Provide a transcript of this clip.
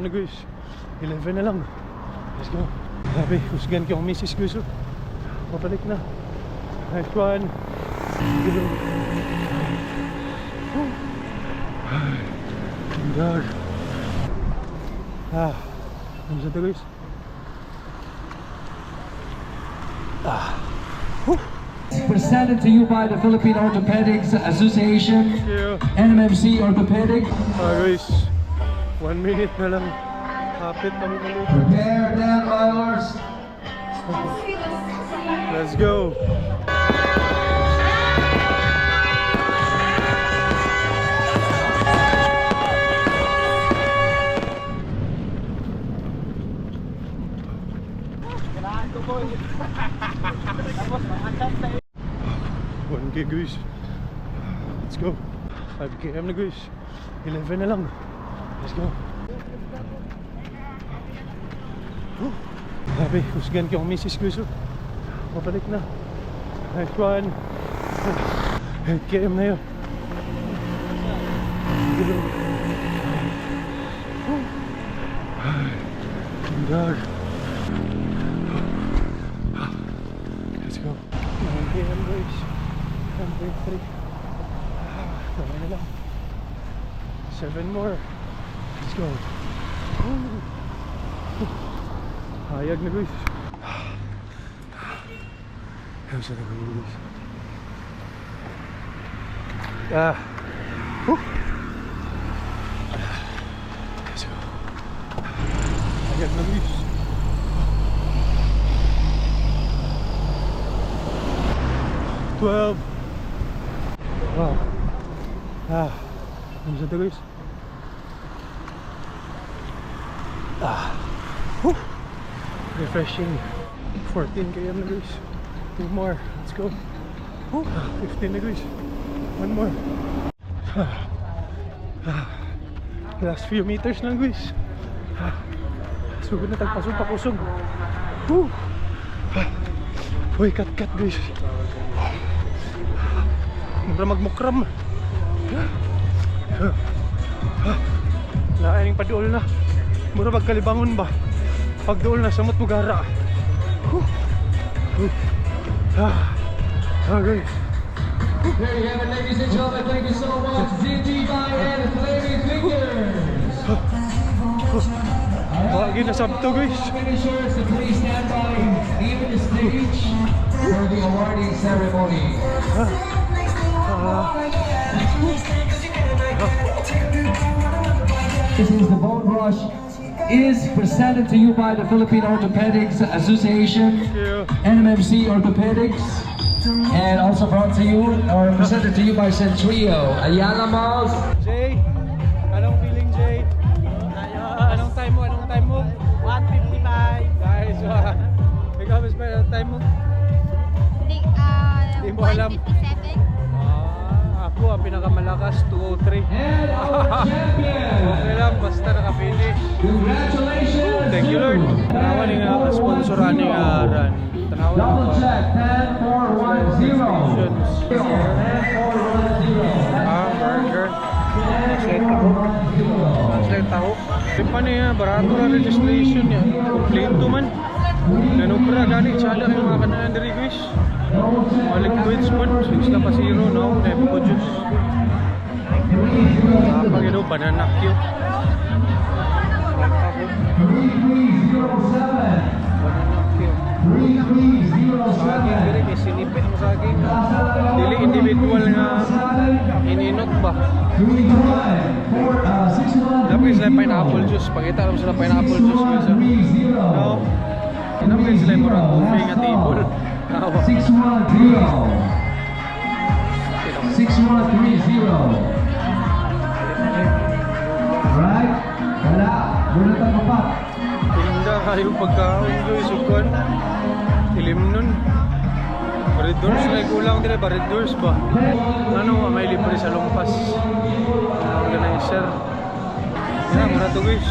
km na, guys. 11 na lang. Let's go. Grabe, husgan ko ang misis, guys. Oh. Pabalik na. Nice one. Go. Oh. Ay, ang dark. Ah, ano sa to, guys? Ah. Whew. Presented to you by the Philippine Orthopedics Association, Thank you. NMMC Orthopedic. Ah, guys. 1 minute na lang. Kapit na minuto. Prepare 10 milers. Let's go. 1K, guys. Let's go. 5 km na, guys. 11 na lang. Let's go. Oh, grabe, husgan ko ang misis, guys. Oh. Pabalik na. Nice one. 8 km na yun. Go. Oh. Ay, ang dark. Let's go. 9 km, guys. 1.3. Ah, kamay na lang. 7 more. Let's go. Oh. Hayag na, guys. Ayun sa guys. Ah. Whew. Let's go. Hayag na, guys. 12. Wow. Ah. Ano sa to, guys? Ah. Whew. Refreshing. 14 km na, guys. Two more. Let's go. Whew. 15 na, guys. One more. Ah. Ah. Last few meters lang, guys. Ah. Sugod na tagpasog pakusog. Whew. Ah. Uy, cut cut, guys. Mura magmukram. Naaning paduol na. Mura magkalibangon ba? Pagduol na samot bugara. Whew. Whew. Ah. Ah, guys. There you have it, ladies and gentlemen. Thank you so much. ZT by and Flaming Fingers. Wag na sabto, guys. Finishers to please stand by near the stage for the awarding ceremony. Ah. This is the Bone Rush is presented to you by the Philippine Orthopedics Association, Thank you. NMMC Orthopedics, and also brought to you or presented to you by Centrio, Ayala Malls. Jay, anong feeling, Jay? Anong time mo? Anong time mo? 155. Guys, ikaw, Miss Mel, anong time mo? Hindi, ah, Hindi mo alam. 157. Ah, ako ang pinakamalakas, 203. And our champion. Okay lang, basta naka-finish. Congratulations! Thank you, Lord. Tanawa ni nga sponsor ani nga run. Tanawa ni Double nga check, 10 4 1 0. 10 4 1 0. Ah, burger. Translate taho. Translate taho. Di pa niya, barato na registration niya. Kompleto man. Nanubra gani, tsada yung mga kananan diri, guys. Mga liquids po, since na pasiro, no? Never ko juice. Kapag ino, banana Q. Taho. Banana Q. Saging diri kay sinipit mo saging. Dili individual nga ininot ba. Dapat sila pineapple juice. Pakita lang sila pineapple juice, guys. Ah. No. Dapat sila murag buffet nga table. Tawa. 610. 6130. Alright? Wala. Bunatan ko pa. Tinda kayo pagkaon, guys. Ugkon. Ilim nun. Baridors na kulang dire baridors ba? Ano may libre sa lumpas. Organizer. Yan, mura to, guys.